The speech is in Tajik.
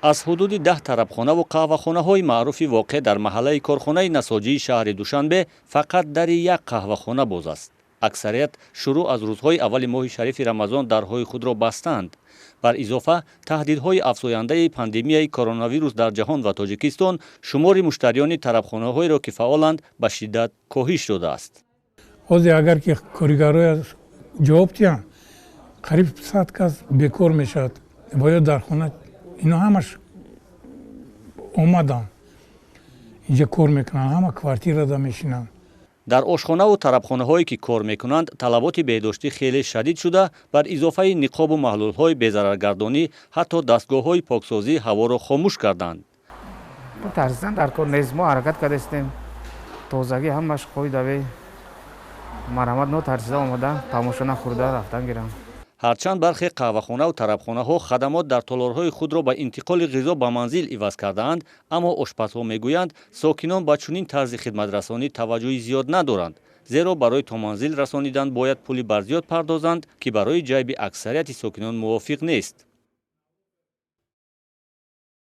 Аз ҳудуди 10 тарабхонаву қаҳвахонаҳои маъруфи воқеъ дар маҳаллаи Корхонаи насоҷии шаҳри Душанбе фақат дари як қаҳвахона боз аст. Аксарият шурӯъ аз рӯзҳои аввали моҳи шарифи Рамазон дарҳои худро бастаанд. Бар изофа, таҳдидҳои афзояндаи пандемияи коронавирус дар ҷаҳон ва Тоҷикистон шумори муштариёни тарабхонаҳоеро, ки фаъоланд, ба шиддат коҳиш додааст. Ҳозир агар ки коригароя ҷавоб диҳанд, қариб 100 кас бекор мешавад ва ё дар хона. Ино ҳамаш омаданд, инҷа кор мекунанд, ҳама квартирада мешинанд. Дар ошхонаву тарабхонаҳое, ки кор мекунанд, талаботи беҳдоштӣ хеле шадид шуда, бар изофаи ниқобу маҳлулҳои безараргардонӣ ҳатто дастгоҳҳои поксозии ҳаворо хомӯш карданд. Тарсидан дар кор нест, мо ҳаракат кардастем, тозагӣ ҳамаш қоидави. Марҳамат, нотарсида омада, тамошо нахӯрда рафтан гирам. Ҳарчанд бархе қаҳвахонаву тарабхонаҳо хадамот дар толорҳои худро ба интиқоли ғизо ба манзил иваз кардаанд, аммо ошпазҳо мегӯянд, сокинон ба чунин тарзи хидматрасонӣ таваҷҷӯҳи зиёд надоранд, зеро барои то манзил расонидан бояд пули барзиёд пардозанд, ки барои ҷайби аксарияти сокинон мувофиқ нест.